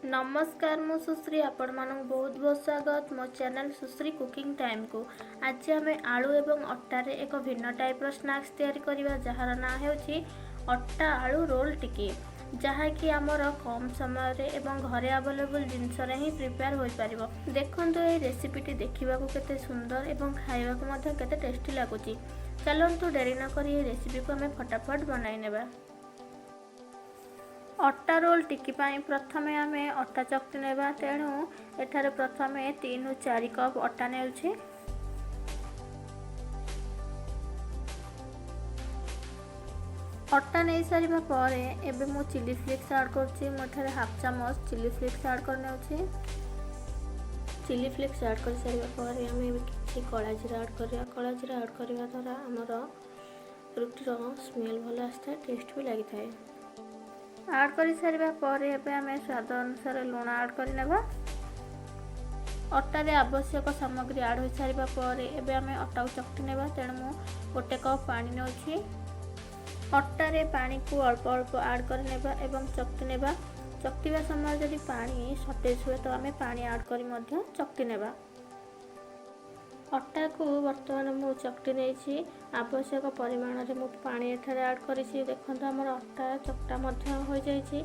ନମସ୍କାର, ମୁଁ ସୁଶ୍ରୀ। ଆପଣମାନଙ୍କୁ ବହୁତ ବହୁତ ସ୍ୱାଗତ ମୋ ଚ୍ୟାନେଲ୍ ସୁଶ୍ରୀ କୁକିଂ ଟାଇମ୍କୁ। ଆଜି ଆମେ ଆଳୁ ଏବଂ ଅଟାରେ ଏକ ଭିନ୍ନ ଟାଇପ୍ର ସ୍ନାକ୍ସ ତିଆରି କରିବା, ଯାହାର ନାଁ ହେଉଛି ଅଟା ଆଳୁ ରୋଲ୍ ଟିକି, ଯାହାକି ଆମର କମ୍ ସମୟରେ ଏବଂ ଘରେ ଆଭେଲେବୁଲ୍ ଜିନିଷରେ ହିଁ ପ୍ରିପେୟାର ହୋଇପାରିବ। ଦେଖନ୍ତୁ, ଏହି ରେସିପିଟି ଦେଖିବାକୁ କେତେ ସୁନ୍ଦର ଏବଂ ଖାଇବାକୁ ମଧ୍ୟ କେତେ ଟେଷ୍ଟି ଲାଗୁଛି। ଚାଲନ୍ତୁ, ଡେରି ନକରି ଏହି ରେସିପିକୁ ଆମେ ଫଟାଫଟ ବନାଇ ନେବା। ଅଟା ରୋଲ୍ ଟିକି ପାଇଁ ପ୍ରଥମେ ଆମେ ଅଟା ଚକଟି ନେବା। ତେଣୁ ଏଠାରେ ପ୍ରଥମେ 3ରୁ 4 କପ୍ ଅଟା ନେଉଛି। ଅଟା ନେଇସାରିବା ପରେ ଏବେ ମୁଁ ଚିଲି ଫ୍ଲେକ୍ସ ଆଡ଼୍ କରୁଛି। ମୁଁ ଏଠାରେ ହାଫ୍ ଚାମଚ ଚିଲି ଫ୍ଲେକ୍ସ ଆଡ଼୍ କରିନେଉଛି। ଚିଲି ଫ୍ଲେକ୍ସ ଆଡ଼୍ କରିସାରିବା ପରେ ଆମେ ଏବେ କିଛି କଳା ଜିରା ଆଡ଼୍ କରିବା। କଳା ଜିରା ଆଡ଼୍ କରିବା ଦ୍ୱାରା ଆମର ରୁଟିର ସ୍ମେଲ୍ ଭଲ ଆସିଥାଏ, ଟେଷ୍ଟ ବି ଲାଗିଥାଏ। ଆଡ଼୍ କରିସାରିବା ପରେ ଏବେ ଆମେ ସ୍ୱାଦ ଅନୁସାରେ ଲୁଣ ଆଡ଼୍ କରିନେବା। ଅଟାରେ ଆବଶ୍ୟକ ସାମଗ୍ରୀ ଆଡ଼୍ ହୋଇସାରିବା ପରେ ଏବେ ଆମେ ଅଟାକୁ ଚକଟି ନେବା। ତେଣୁ ମୁଁ 1 କପ୍ ପାଣି ନେଉଛି। ଅଟାରେ ପାଣିକୁ ଅଳ୍ପ ଅଳ୍ପ ଆଡ଼୍ କରିନେବା ଏବଂ ଚକଟି ନେବା। ଚକଟିବା ସମୟରେ ଯଦି ପାଣି ସର୍ଟେଜ୍ ହୁଏ, ତ ଆମେ ପାଣି ଆଡ଼୍ କରି ମଧ୍ୟ ଚକଟି ନେବା। ଅଟାକୁ ବର୍ତ୍ତମାନ ମୁଁ ଚକଟି ନେଇଛି। ଆବଶ୍ୟକ ପରିମାଣରେ ମୁଁ ପାଣି ଏଠାରେ ଆଡ଼୍ କରିଛି। ଦେଖନ୍ତୁ, ଆମର ଅଟା ଚକଟା ମଧ୍ୟ ହୋଇଯାଇଛି।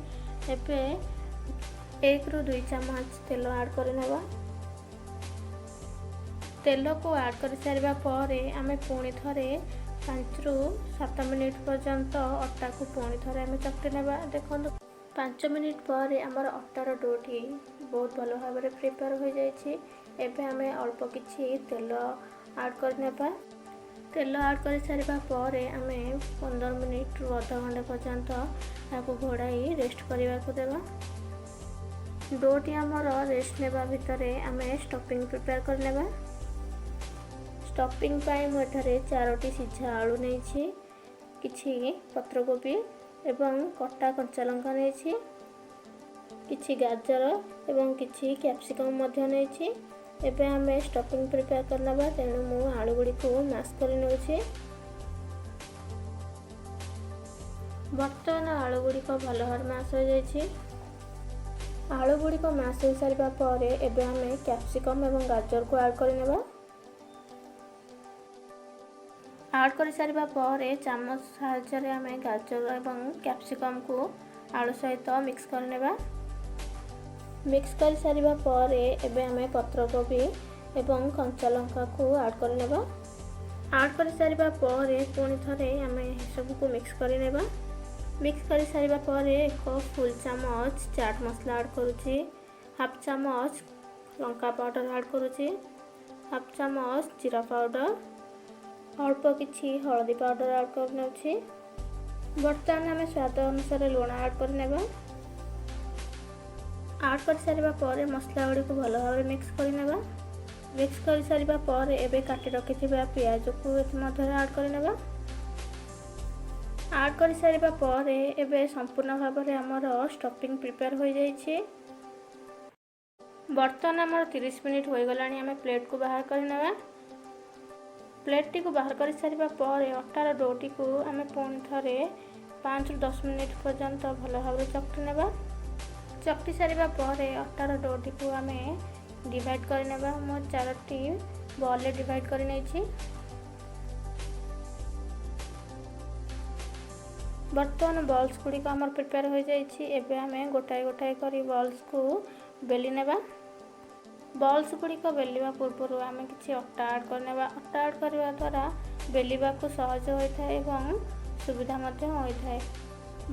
ଏବେ 1ରୁ 2 ଚାମଚ ତେଲ ଆଡ଼୍ କରିନେବା। ତେଲକୁ ଆଡ଼୍ କରିସାରିବା ପରେ ଆମେ ପୁଣି ଥରେ 5ରୁ 7 ମିନିଟ୍ ପର୍ଯ୍ୟନ୍ତ ଅଟାକୁ ପୁଣି ଥରେ ଆମେ ଚକଟି ନେବା। ଦେଖନ୍ତୁ, 5 ମିନିଟ୍ ପରେ ଆମର ଅଟାର ଡୋଟି ବହୁତ ଭଲ ଭାବରେ ପ୍ରିପେୟାର ହୋଇଯାଇଛି। ଏବେ ଆମେ ଅଳ୍ପ କିଛି ତେଲ ଆଡ଼୍ କରିନେବା। ତେଲ ଆଡ଼୍ କରିସାରିବା ପରେ ଆମେ 15 ମିନିଟ୍ରୁ ଅଧଘଣ୍ଟା ପର୍ଯ୍ୟନ୍ତ ଏହାକୁ ଘୋଡ଼ାଇ ରେଷ୍ଟ କରିବାକୁ ଦେବା। ଡୋଟି ଆମର ରେଷ୍ଟ ନେବା ଭିତରେ ଆମେ ଷ୍ଟଫିଂ ପ୍ରିପେୟାର କରିନେବା। ଷ୍ଟଫିଂ ପାଇଁ ମୁଁ ଏଠାରେ ଚାରୋଟି ସିଝା ଆଳୁ ନେଇଛି, କିଛି ପତ୍ରକୋବି ଏବଂ କଟା କଞ୍ଚା ଲଙ୍କା ନେଇଛି, କିଛି ଗାଜର ଏବଂ କିଛି କ୍ୟାପ୍ସିକମ୍ ମଧ୍ୟ ନେଇଛି। ଏବେ ଆମେ ଷ୍ଟଫିଂ ପ୍ରିପେୟାର କରିନେବା। ତେଣୁ ମୁଁ ଆଳୁ ଗୁଡ଼ିକୁ ମାସ୍ କରି ନେଉଛି। ବର୍ତ୍ତମାନ ଆଳୁ ଗୁଡ଼ିକ ଭଲ ଭାବରେ ମାସ୍ ହୋଇଯାଇଛି। ଆଳୁ ଗୁଡ଼ିକ ମାସ୍ ହୋଇସାରିବା ପରେ ଏବେ ଆମେ କ୍ୟାପ୍ସିକମ୍ ଏବଂ ଗାଜରକୁ ଆଡ଼୍ କରିନେବା। ଆଡ଼୍ କରିସାରିବା ପରେ ଚାମଚ ସାହାଯ୍ୟରେ ଆମେ ଗାଜର ଏବଂ କ୍ୟାପ୍ସିକମ୍କୁ ଆଳୁ ସହିତ ମିକ୍ସ କରିନେବା। ମିକ୍ସ କରିସାରିବା ପରେ ଏବେ ଆମେ ପତ୍ରକୋବି ଏବଂ କଞ୍ଚା ଲଙ୍କାକୁ ଆଡ଼୍ କରିନେବା। ଆଡ଼୍ କରିସାରିବା ପରେ ପୁଣି ଥରେ ଆମେ ଏସବୁକୁ ମିକ୍ସ କରିନେବା। ମିକ୍ସ କରିସାରିବା ପରେ ଏକ ଫୁଲ୍ ଚାମଚ ଚାଟ୍ ମସଲା ଆଡ଼୍ କରୁଛି, ହାଫ୍ ଚାମଚ ଲଙ୍କା ପାଉଡ଼ର ଆଡ଼୍ କରୁଛି, ହାଫ୍ ଚାମଚ ଜିରା ପାଉଡ଼ର, ଅଳ୍ପ କିଛି ହଳଦୀ ପାଉଡ଼ର ଆଡ଼୍ କରିନେଉଛି। ବର୍ତ୍ତମାନ ଆମେ ସ୍ୱାଦ ଅନୁସାରେ ଲୁଣ ଆଡ଼୍ କରିନେବା। ଆଡ଼୍ କରିସାରିବା ପରେ ମସଲା ଗୁଡ଼ିକୁ ଭଲ ଭାବରେ ମିକ୍ସ କରିନେବା। ମିକ୍ସ କରିସାରିବା ପରେ ଏବେ କାଟି ରଖିଥିବା ପିଆଜକୁ ଏଥିମଧ୍ୟରେ ଆଡ଼୍ କରିନେବା। ଆଡ଼୍ କରିସାରିବା ପରେ ଏବେ ସମ୍ପୂର୍ଣ୍ଣ ଭାବରେ ଆମର ଷ୍ଟଫିଂ ପ୍ରିପେୟାର ହୋଇଯାଇଛି। ବର୍ତ୍ତମାନ ଆମର 30 ମିନିଟ୍ ହୋଇଗଲାଣି। ଆମେ ପ୍ଲେଟ୍କୁ ବାହାର କରିନେବା। ପ୍ଲେଟ୍ଟିକୁ ବାହାର କରିସାରିବା ପରେ ଅଟାର ଡୋଟିକୁ ଆମେ ପୁଣି ଥରେ 5ରୁ 10 ମିନିଟ୍ ପର୍ଯ୍ୟନ୍ତ ଭଲ ଭାବରେ ଚକଟି ନେବା। ଚକଟି ସାରିବା ପରେ ଅଟାର ଡୋଟିକୁ ଆମେ ଡିଭାଇଡ଼ କରିନେବା। ମୁଁ ଚାରୋଟି ବଲ୍ରେ ଡିଭାଇଡ଼ କରିନେଇଛି। ବର୍ତ୍ତମାନ ବଲ୍ସ ଗୁଡ଼ିକ ଆମର ପ୍ରିପେୟାର ହୋଇଯାଇଛି। ଏବେ ଆମେ ଗୋଟାଏ ଗୋଟାଏ କରି ବଲ୍ସକୁ ବେଲି ନେବା। ବଲ୍ସ ଗୁଡ଼ିକ ବେଲିବା ପୂର୍ବରୁ ଆମେ କିଛି ଅଟା ଆଡ଼୍ କରିନେବା। ଅଟା ଆଡ଼୍ କରିବା ଦ୍ୱାରା ବେଲିବାକୁ ସହଜ ହୋଇଥାଏ ଏବଂ ସୁବିଧା ମଧ୍ୟ ହୋଇଥାଏ।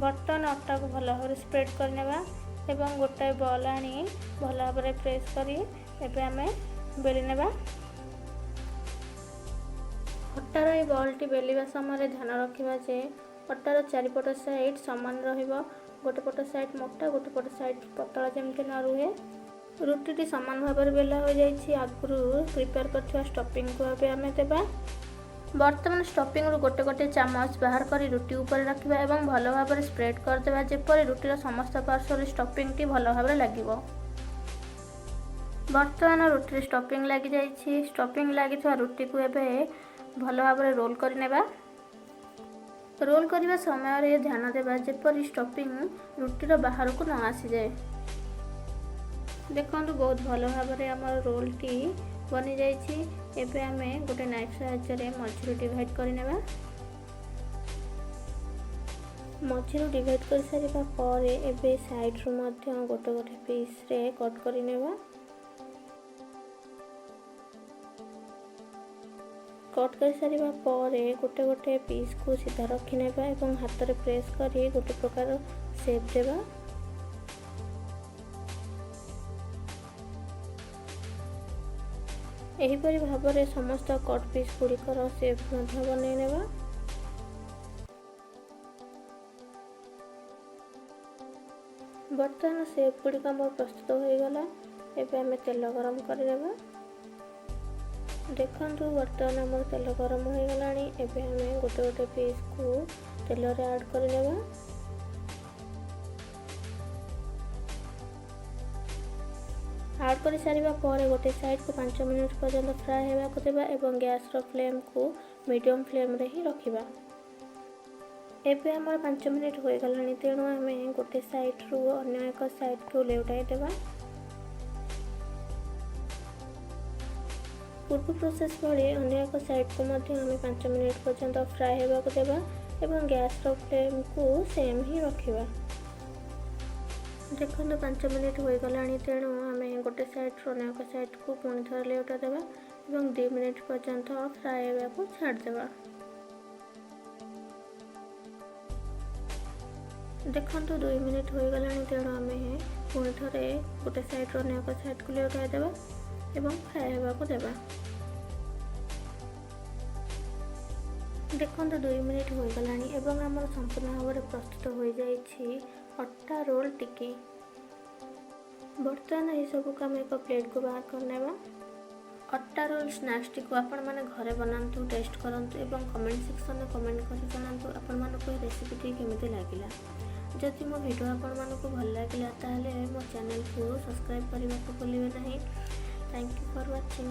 ବର୍ତ୍ତମାନ ଅଟାକୁ ଭଲ ଭାବରେ ସ୍ପ୍ରେଡ଼ କରିନେବା ଏବଂ ଗୋଟାଏ ବଲ୍ ଆଣି ଭଲ ଭାବରେ ପ୍ରେସ୍ କରି ଏବେ ଆମେ ବେଲି ନେବା। ଅଟାର ଏହି ବଲ୍ଟି ବେଲିବା ସମୟରେ ଧ୍ୟାନ ରଖିବା ଯେ ଅଟାର ଚାରିପଟ ସାଇଡ଼୍ ସମାନ ରହିବ। ଗୋଟେ ପଟ ସାଇଡ଼୍ ମୋଟା, ଗୋଟେ ପଟ ସାଇଡ଼୍ ପତଳା ଯେମିତି ନ ରୁହେ। ରୁଟିଟି ସମାନ ଭାବରେ ବେଲା ହୋଇଯାଇଛି। ଆଗରୁ ପ୍ରିପେୟାର କରିଥିବା ଷ୍ଟଫିଂକୁ ଏବେ ଆମେ ଦେବା। ବର୍ତ୍ତମାନ ଷ୍ଟଫିଂରୁ ଗୋଟେ ଗୋଟେ ଚାମଚ ବାହାର କରି ରୁଟି ଉପରେ ରଖିବା ଏବଂ ଭଲ ଭାବରେ ସ୍ପ୍ରେଡ୍ କରିଦେବା, ଯେପରି ରୁଟିର ସମସ୍ତ ପାର୍ଶ୍ୱରେ ଷ୍ଟଫିଂଟି ଭଲ ଭାବରେ ଲାଗିବ। ବର୍ତ୍ତମାନ ରୁଟିରେ ଷ୍ଟଫିଂ ଲାଗିଯାଇଛି। ଷ୍ଟଫିଂ ଲାଗିଥିବା ରୁଟିକୁ ଏବେ ଭଲ ଭାବରେ ରୋଲ୍ କରିନେବା। ରୋଲ୍ କରିବା ସମୟରେ ଧ୍ୟାନ ଦେବା ଯେପରି ଷ୍ଟଫିଂ ରୁଟିର ବାହାରକୁ ନ ଆସିଯାଏ। ଦେଖନ୍ତୁ, ବହୁତ ଭଲ ଭାବରେ ଆମର ରୋଲ୍ଟି ବନିଯାଇଛି। ଏବେ ଆମେ ଗୋଟେ ନାଇଫ୍ ସାହାଯ୍ୟରେ ମଝିରୁ ଡିଭାଇଡ଼ କରିନେବା। ମଝିରୁ ଡିଭାଇଡ଼ କରିସାରିବା ପରେ ଏବେ ସାଇଡ଼ରୁ ମଧ୍ୟ ଗୋଟେ ଗୋଟେ ପିସ୍ରେ କଟ୍ କରିନେବା। କଟ୍ କରିସାରିବା ପରେ ଗୋଟେ ଗୋଟେ ପିସ୍କୁ ସିଧା ରଖିନେବା ଏବଂ ହାତରେ ପ୍ରେସ୍ କରି ଗୋଟେ ପ୍ରକାର ସେପ୍ ଦେବା। ଏହିପରି ଭାବରେ ସମସ୍ତ କଟ୍ ପିସ୍ ଗୁଡ଼ିକର ସେପ୍ ମଧ୍ୟ ବନେଇ ନେବା। ବର୍ତ୍ତମାନ ସେପ୍ ଗୁଡ଼ିକ ଆମର ପ୍ରସ୍ତୁତ ହୋଇଗଲା। ଏବେ ଆମେ ତେଲ ଗରମ କରିନେବା। ଦେଖନ୍ତୁ, ବର୍ତ୍ତମାନ ଆମର ତେଲ ଗରମ ହୋଇଗଲାଣି। ଏବେ ଆମେ ଗୋଟେ ଗୋଟେ ପିସ୍କୁ ତେଲରେ ଆଡ଼୍ କରିନେବା। ଆଡ଼୍ କରିସାରିବା ପରେ ଗୋଟେ ସାଇଡ଼କୁ 5 ମିନିଟ୍ ପର୍ଯ୍ୟନ୍ତ ଫ୍ରାଏ ହେବାକୁ ଦେବା ଏବଂ ଗ୍ୟାସ୍ର ଫ୍ଲେମ୍କୁ ମିଡ଼ିୟମ୍ ଫ୍ଲେମ୍ରେ ହିଁ ରଖିବା। ଏବେ ଆମର 5 ମିନିଟ୍ ହୋଇଗଲାଣି, ତେଣୁ ଆମେ ଗୋଟେ ସାଇଡ଼ରୁ ଅନ୍ୟ ଏକ ସାଇଡ଼କୁ ଲେଉଟାଇ ଦେବା। ପୂର୍ବ ପ୍ରୋସେସ୍ ଭଳି ଅନ୍ୟ ଏକ ସାଇଡ଼କୁ ମଧ୍ୟ ଆମେ 5 ମିନିଟ୍ ପର୍ଯ୍ୟନ୍ତ ଫ୍ରାଏ ହେବାକୁ ଦେବା ଏବଂ ଗ୍ୟାସ୍ର ଫ୍ଲେମ୍କୁ ସେମ୍ ହିଁ ରଖିବା। ଦେଖନ୍ତୁ, 5 ମିନିଟ୍ ହୋଇଗଲାଣି, ତେଣୁ ଆମେ ଗୋଟେ ସାଇଡ଼ରୁ ଅନ୍ୟ ଏକ ସାଇଡ଼କୁ ପୁଣି ଥରେ ଲେଉଟା ଦେବା ଏବଂ 2 ମିନିଟ୍ ପର୍ଯ୍ୟନ୍ତ ଫ୍ରାଏ ହେବାକୁ ଛାଡ଼ିଦେବା। ଦେଖନ୍ତୁ, 2 ମିନିଟ୍ ହୋଇଗଲାଣି, ତେଣୁ ଆମେ ପୁଣି ଥରେ ଗୋଟେ ସାଇଡ଼ରୁ ଅନ୍ୟ ଏକ ସାଇଡ଼କୁ ଲେଉଟାଇ ଦେବା ଏବଂ ଫ୍ରାଏ ହେବାକୁ ଦେବା। ଦେଖନ୍ତୁ, 2 ମିନିଟ୍ ହୋଇଗଲାଣି ଏବଂ ଆମର ସମ୍ପୂର୍ଣ୍ଣ ଭାବରେ ପ୍ରସ୍ତୁତ ହୋଇଯାଇଛି ଅଟା ରୋଲ୍ ଟିକି। ବର୍ତ୍ତମାନ ଏହିସବୁକୁ ଆମେ ଏକ ପ୍ଲେଟ୍କୁ ବାହାର କରିନେବା। ଅଟା ରୋଲ୍ ସ୍ନାକ୍ସଟିକୁ ଆପଣମାନେ ଘରେ ବନାନ୍ତୁ, ଟେଷ୍ଟ କରନ୍ତୁ ଏବଂ କମେଣ୍ଟ ସେକ୍ସନରେ କମେଣ୍ଟ କରି ଜଣାନ୍ତୁ ଆପଣମାନଙ୍କୁ ଏହି ରେସିପିଟି କେମିତି ଲାଗିଲା। ଯଦି ମୋ ଭିଡ଼ିଓ ଆପଣମାନଙ୍କୁ ଭଲ ଲାଗିଲା, ତାହେଲେ ମୋ ଚ୍ୟାନେଲକୁ ସବସ୍କ୍ରାଇବ୍ କରିବାକୁ ଭୁଲିବେ ନାହିଁ। Thank you for watching.